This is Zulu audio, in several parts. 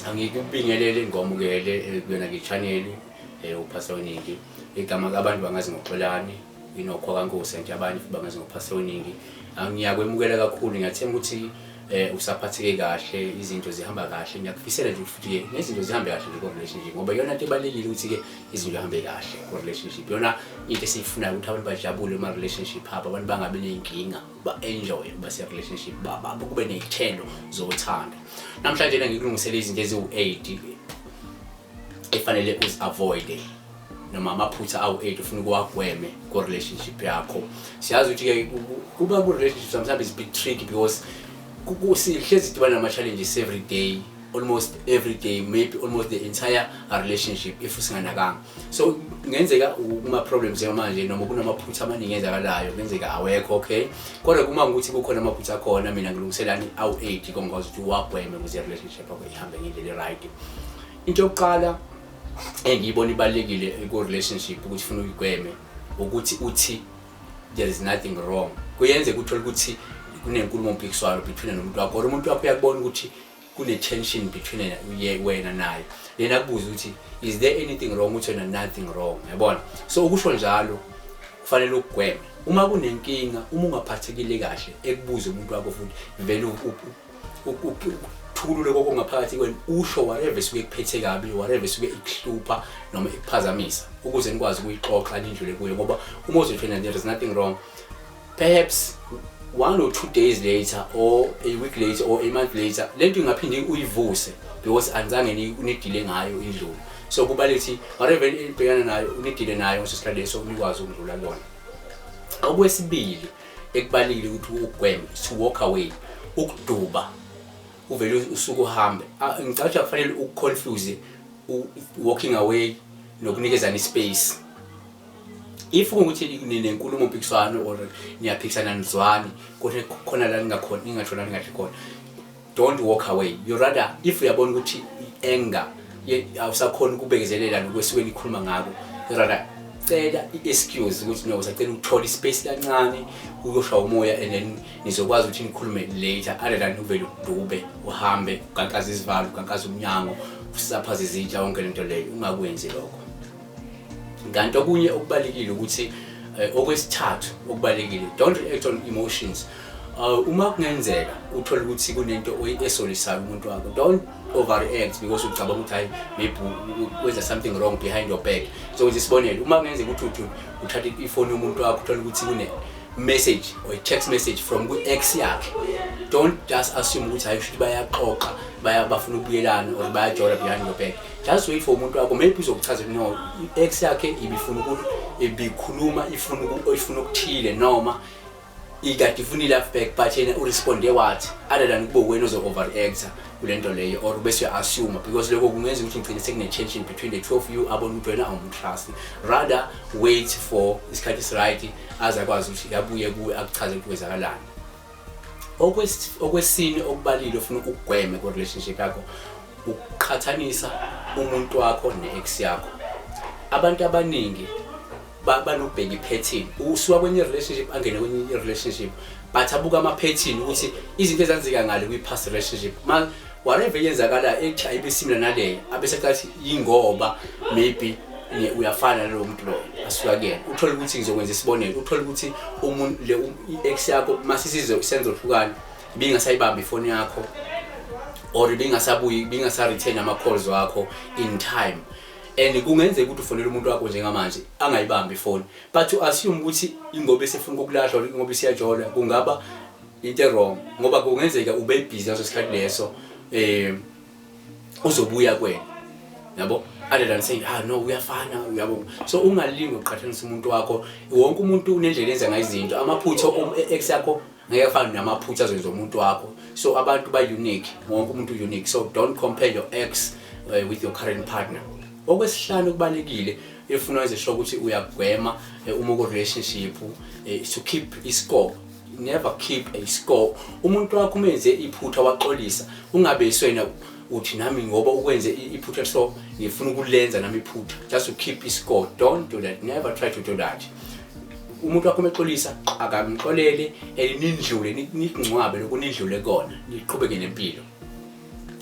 Angikubingelele ngomukele kuyona ke channel uPastor Weningi. Igama abantu bangazi ngoXolani inokho kaNkosi nje, abanye futhi bangazi ngoPastor Weningi. Ngiyakwemukela kakhulu, ngiyathemba ukuthi usaphatheke kahle, izinto zihamba kahle. Ngiyakufisela nje futhi ke nezinto zihambe kahle nje ku-relationship, ngoba iyona nto ebalulekile ukuthi ke izinto zihambe kahle ku-relationship. Iyona into esiyifunayo ukuthi abantu bajabule kuma-relationship abo, abantu bangabi ney'nkinga, ba-enjoy ukuba se-relationship, kube ney'thelo zothando. Namhlanje ngikulungisele izinto eziwu-8 efanele uzi-avoid noma amaphutha awu-8 ufuna ukuwagweme ku-relationship yakho. Siyazi ukuthi-ke kuba ku-relationship sometimes is a bit tricky because sihlezi sidibana nama-challenges every day, almost every day, maybe almost the entire relationship if singanakanga. So kungenzeka kuma-problems njengamanje noma kunamaphutha amaningi enzakalayo, kungenzeka awekho, okay, kodwa kuma ukuthi kukhona amaphutha akhona, mina ngilungiselani awu-8 kongikwazi ukuthi uwagweme ukuze i-relationship yakho ihambe ngendlela e-right. Into yokuqala engiyibona ibalulekile ku-relationship ukuthi ufuna uyigweme ukuthi uthi there is nothing wrong. Kuyenzeka uthole ukuthi kunenkulumo mpikiswano between nomuntu wakho, or umuntu wakho uyakubona ukuthi kune-tension between wena naye, yena akubuze ukuthi is there anything wrong, uthi wena nothing wrong, yabona. So ukusho njalo kufanele ukugweme. Uma kunenkinga, uma ungaphathekile kahle, ekubuze umuntu wakho futhi vele uthulule konke ngaphakathi kwena, usho whatever esuke ikuphethe kabi, whatever esuke ikuhlupha noma ikuphazamisa, ukuze nikwazi ukuyixoxa nindlule kuyo. Ngoba uma uzothi wena there is nothing wrong, perhaps 1 or 2 days later or a week later or a month later, lento ingaphinde uyivuse because anizange ni-deal-e ngayo indlula. So kubalulekile whatever ibhekana nayo ni-deal-e nayo ngaso sikhathi leso, nikwazi ukudlula kuyona. Okwesibili ekubalulekile ukuthi ugweme, to walk away, ukuduba, uvele usuke uhambe. Ngicabanga ukuthi akufanele uku-confuse walking away nokunikezana i-space. If ukuthi ninenkulumo mpikiswano or niyaphikisana, nizwani, kodwa khona la ningakhona, ningatholani kahle khona, don't walk away. You rather, if uyabona ukuthi i-anger awusakhona ukubekezelela lokwesuke nikhuluma ngako, you rather cela i-excuse ukuthi no, usacela ukuthola i-space kancane uyoshaya umoya and then nizokwazi ukuthi nikhulume later, other than uvele udube uhambe, ukankaza izivalo, ukankaza umnyango, usaphaza izitsha, yonke lento leyo, ungakwenzi lokho. Kanti okunye okubalulekile ukuthi okwesithathu okubalulekile, don't react on emotions. Uma kungenzeka uthole ukuthi kunento esolisayo umuntu wakho, don't overreact because ucabanga ukuthi hayi, maybe wenza something wrong behind your back. So nje isibonelo, uma kungenzeka ukuthi uthi uthathe ifoni yomuntu wakho, uthole ukuthi kune message or a text message from ku-ex yakhe, don't just assume ukuthi hayi, kusho bayaxoxa, baya bafuna ukubuyelana or bayajola behind your back. Just wait for umuntu wakho, maybe uzokuchazela, no, i-ex yakhe ibifuna ukuthi ibikhuluma, ifuna ukuthile noma ikade ifuna i-love back, but yena u-responde wathi, other than kube wena ozo-overreacta kule nto leyo or bese uya-assume, because lokho kungenza ukuthi ngigcine sekune-tension between the two of you, abone ukuthi wena awumtrust. Rather wait for isikhathi esi-right aze akwazi ukuthi abuye kuwe akuchaze ukuthi kwenzakalani. Okwesine okubalile ofuna ukugweme ku-relationship yakho, ukuqhathanisa umuntu wakho ne-ex yakho. Abantu abaningi banokubheka i-pattern, usuka kwenye relationship angene kwenye relationship, but abuka ama-pattern ukuthi izinto ezenzeka ngale kwi-past relationship, ma whatever yenzakala ethi ayibe similar naleyo, abese cathi yingoba maybe uyafana nalowo muntu loyo asuka kuyena. Uthole ukuthi, ngizokwenza isibonelo, uthole ukuthi umuntu le i-ex yakho masisize senzohlukana ibingasayibambi ifoni yakho or ibingasabuyi, ibingasa-return ama-calls wakho in time, and kungenzeka ukuthi ufonele umuntu wakho njengamanje angayibambi ifoni, but to assume ukuthi ingoba esefuna ukulahla or ingoba isiyajola kungaba into wrong, ngoba kungenzeka ube busy ngaso sikhathi leso, uzobuya kwena, yabo, other than saying, "Ah no, uyafana," uyabo. So ungalingi ukuqhathanisa umuntu wakho. Wonke umuntu unendlela enza ngayo izinto. Amaphutha ex yakho ngeke afane namaphutha azoyenza umuntu wakho. So abantu ba unique, wonke umuntu unique, so don't compare your ex with your current partner. Okwesihlanu kubalekile efuna wenze sure ukuthi uyagwema uma uku relationship, to keep i-score. Never keep a score. Umuntu wakho umenze iphutha waxolisa, ungabe wena uthi nami ngoba ukwenze iphutha so ngifuna ukulenza nami iphutha just to keep i-score. Don't do that, never try to do that. Umuntu wakho umexolisa, akamxolele and nindlule, nikungcwabe lokhu, nindlule kona, niqhubeke nempilo.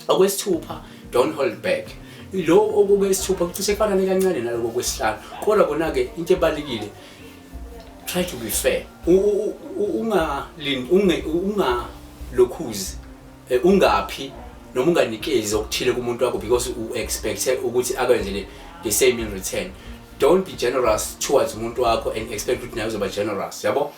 Okwesithupha Don't hold back. Lo okwesithupha kucishe kufana kancane naloko kwesihlanu, kodwa kona-ke into ebalulekile, try to be fair. Ungalokhuzi, ungaphi noma unganikezi okuthile kumuntu wakho because u-expecte ukuthi akwenzele the same in return. Don't be generous towards umuntu wakho and expect ukuthi naye uzoba generous, yabo.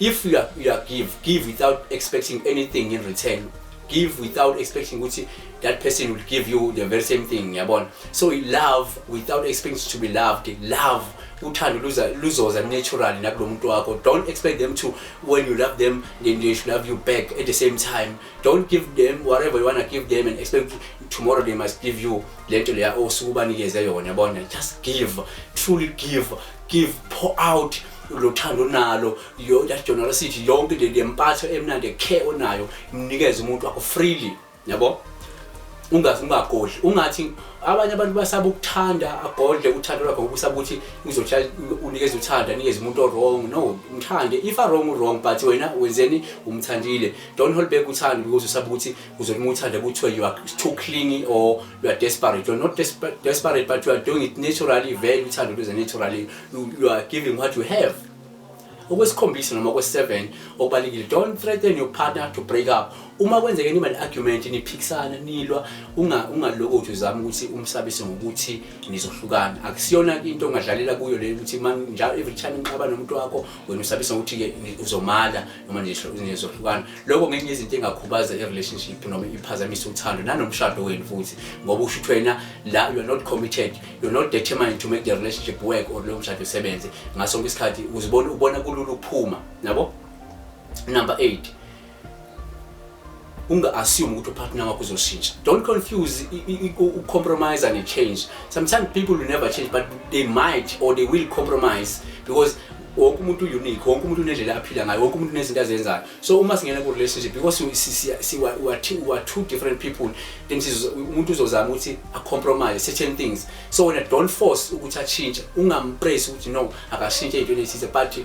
If you are give, give without expecting anything in return. Give without expecting ukuthi that person will give you the very same thing, yabona. So love without expecting to be loved. Love, uthando luza, luzoza naturally nakulo muntu wakho. Don't expect them to, when you love them, then they should love you back at the same time. Don't give them whatever you want to give them and expect tomorrow they must give you lento leya osuke ubanikeze yona, yabona. Just give, truly give, give, pour out lo thando nalo, yo, that generosity yonke, le mpatho emnandi, care onayo, mnikeze umuntu wakho freely, yabo. Ungagodli, ungathi abanye abantu basaba ukuthanda, agodle uthando lwakho ngoba usaba ukuthi uzotshala unikeze uthando, anikeze umuntu o-wrong. No, umthande. If a wrong, wrong, but wena wenzeni? Umthandile. Don't hold back uthando because usaba ukuthi uzothi uma uthanda kuthiwe you are too clingy or you are desperate. You are not desperate, but you are doing it naturally. Vele uthando luze naturally. You are giving what you have. Okwesikhombisa noma okwe-7 okubalulekile, don't threaten your partner to break up. Uma kwenzeke niba ne-argument, niphikisana, nilwa, ungalokothi uzame ukuthi umsabise ngokuthi nizohlukana. Akusiyona into ongadlalela kuyo leyo, ukuthi man njalo, every time nixabana nomuntu wakho, wena usabisa ngokuthi-ke uzomala noma nizohlukana. Lokho ngenye izinto engakhubaza i-relationship noma iphazamise uthando nanomshado wenu futhi, ngoba usho ukuthi wena la you are not committed, you are not determined to make the relationship work or loyo mshado usebenze. Ngaso sonke isikhathi uzibona, ubona kulula ukuphuma, yabo. Number 8, unga-assume ukuthi upartner wakho uzoshintsha. Don't confuse ucompromise and change. Sometimes people will never change, but they might or they will compromise, because wonke umuntu unique, wonke umuntu unendlela aphila ngayo, wonke umuntu unezinto azenzayo. So uma singena ku-relationship, because we are two different people, then umuntu uzozama ukuthi acompromise certain things. So wena don't force ukuthi atshintshe, ungampress ukuthi no, akashintshe ey'ntweni ey'thize, but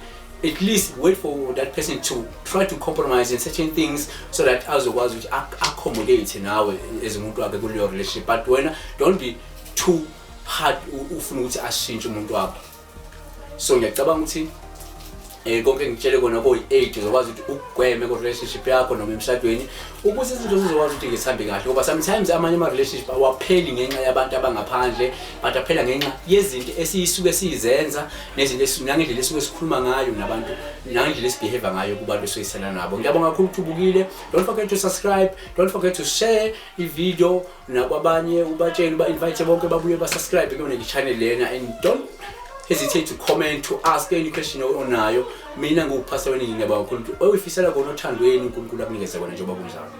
at least wait for that person to try to compromise in certain things so that azokwazi ukuthi accommodate nawe as umuntu wakhe kuleyo relationship. But wena don't be too hard, ufuna ukuthi ashintshe umuntu wakho. So ngiyacabanga ukuthi konke ngitshele kona koyi-8 uzokwazi ukuthi ukugweme ku-relationship yakho noma emshadweni, ukuze izinto zizokwazi ukuthi zihambe kahle, ngoba sometimes amanye ama-relationship awapheli ngenxa yabantu abangaphandle, but aphela ngenxa yezinto esiyisuke siyizenza nezinto nangendlela esuke sikhuluma ngayo nabantu, nangendlela esibehave ngayo kubantu esiyisana nabo. Ngiyabonga kakhulu ukuthi ubukile. Don't forget to subscribe, don't forget to share i-video nakwabanye, ubatshele, uba-invite bonke babuye ba-subscribe kuyona i-channel lena, and don't hesitate to comment, to ask any question onayo. Mina nguPastor wenu. Ngiyabonga kakhulu ukuthi oyifisela kona othandweni, uNkulunkulu akunikeze kona njengoba kunjalo.